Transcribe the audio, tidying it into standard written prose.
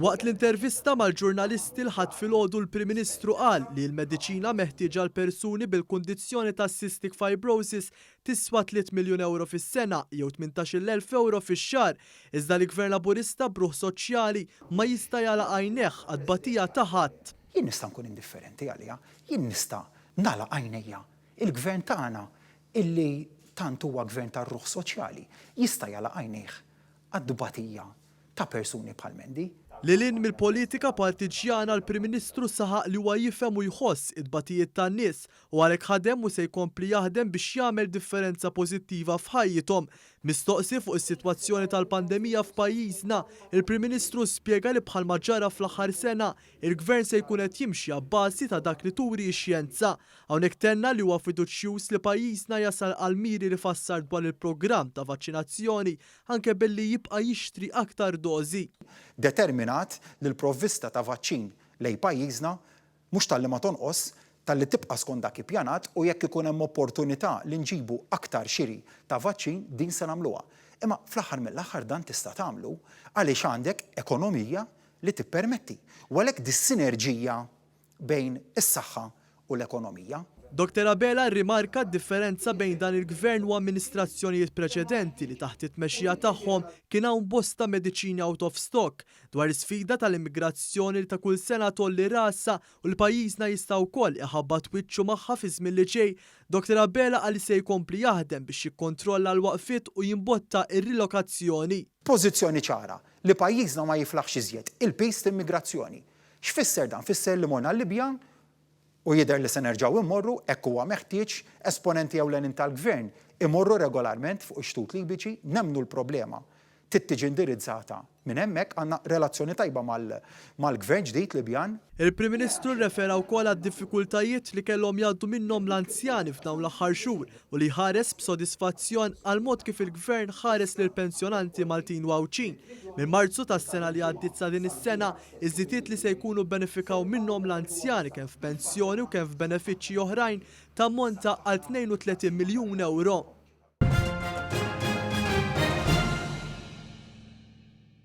Waqt l-intervista mal-ġurnalisti l-Ħadd filgħodu l-Prim Ministru qal li l-mediċina meħtieġa għall-persuni bil-kundizzjoni tas-cystic fibrosis tiswa 3 miljun ewro fis-sena jew 18,000 ewro fix-xahar, iżda li Gvern Laburista b'ruħ soċjali ma jista' jagħlaq għajnejh għat-tbatija ta' ħadd. Jien nista' nkun indifferenti għaliha, jien nista' nagħlaq għajnejja. Il-Gvern tagħna illi tant huwa gvern tar-ruħ soċjali jista' jagħlaq għajnejh għat-tbatija ta' persuni bħal Mandy. Lil hinn mill-politika partiġġjana l-Prim Ministru saħaq li huwa jifhem u jħoss it-tbatijiet tan-nies u għalhekk ħadem u se jkompli jaħdem biex jagħmel differenza pożittiva f'ħajjithom. Mistoqsi fuq is-sitwazzjoni tal-pandemija f'pajjiżna, il-Prim Ministru spjega li bħalma ġara fl-aħħar sena, il-Gvern se jkun qed jimxi abbażi ta' dak li turi x-xjenza. Hawnhekk tenna li huwa fiduċjuż li pajjiżna jasal għall-miri li fassar dwar il-programm ta' vaċċinazzjoni anke billi jibqa' jixtri aktar dożi. Determinat li l-provvista ta' vaċċin lejn pajjiżna mhux talli ma tonqos, talli tibqa' skont dak ippjanat u jekk ikun hemm opportunità li nġibu aktar xiri ta' vaċċin din se nagħmluha. Imma fl-aħħar mill-aħħar dan tista' tagħmlu għaliex għandek ekonomija li tippermetti. U għalhekk dis-sinerġija bejn is-saħħa u l-ekonomija. Dottor Abela rrimarka d-differenza bejn dan il-Gvern u amministrazzjonijiet preċedenti li taħt it-tmexxija tagħhom kien hawn bosta mediċini out of stock, dwar is-sfida tal-immigrazzjoni li ta' kull sena tgħolli rasha u li pajjiżna jista' wkoll iħabbat wiċċu magħha fiż-żmien li ġej, Dottor Abela qal li se jkompli jaħdem biex jikkontrolla l-waqfiet u jimbotta r-rilokazzjoni. Pożizzjoni ċara li pajjiżna ma jiflaħx iżjed il-piż t'immigrazzjoni. X'fisser dan? Fisser li morna l-Libja u jidher li se nerġgħu immorru, hekk huwa meħtieġ, esponenti ewlenin tal-Gvern imorru regolarment fuq ix-xtut Libiċi, nemmnu l-problema trid tiġi indirizzata minn hemmhekk, għandna relazzjoni tajba mal-Gvern ġdid Libjan. Il-Prim Ministru rrefera wkoll għad-diffikultajiet li kellhom jgħaddu minnhom l-anzjani f'dawn l-aħħar xhur u li jħares b'sodisfazzjon għall-mod kif il-Gvern ħares lill-pensjonanti Maltin u Għawdxin. Minn Marzu tas-sena li għaddiet sa din is-sena, Iż-żidiet li se jkunu bbenefikaw minnhom l-anzjani kemm f'pensjoni u kemm f'benefiċċji oħrajn tammonta għal 32 miljun ewro.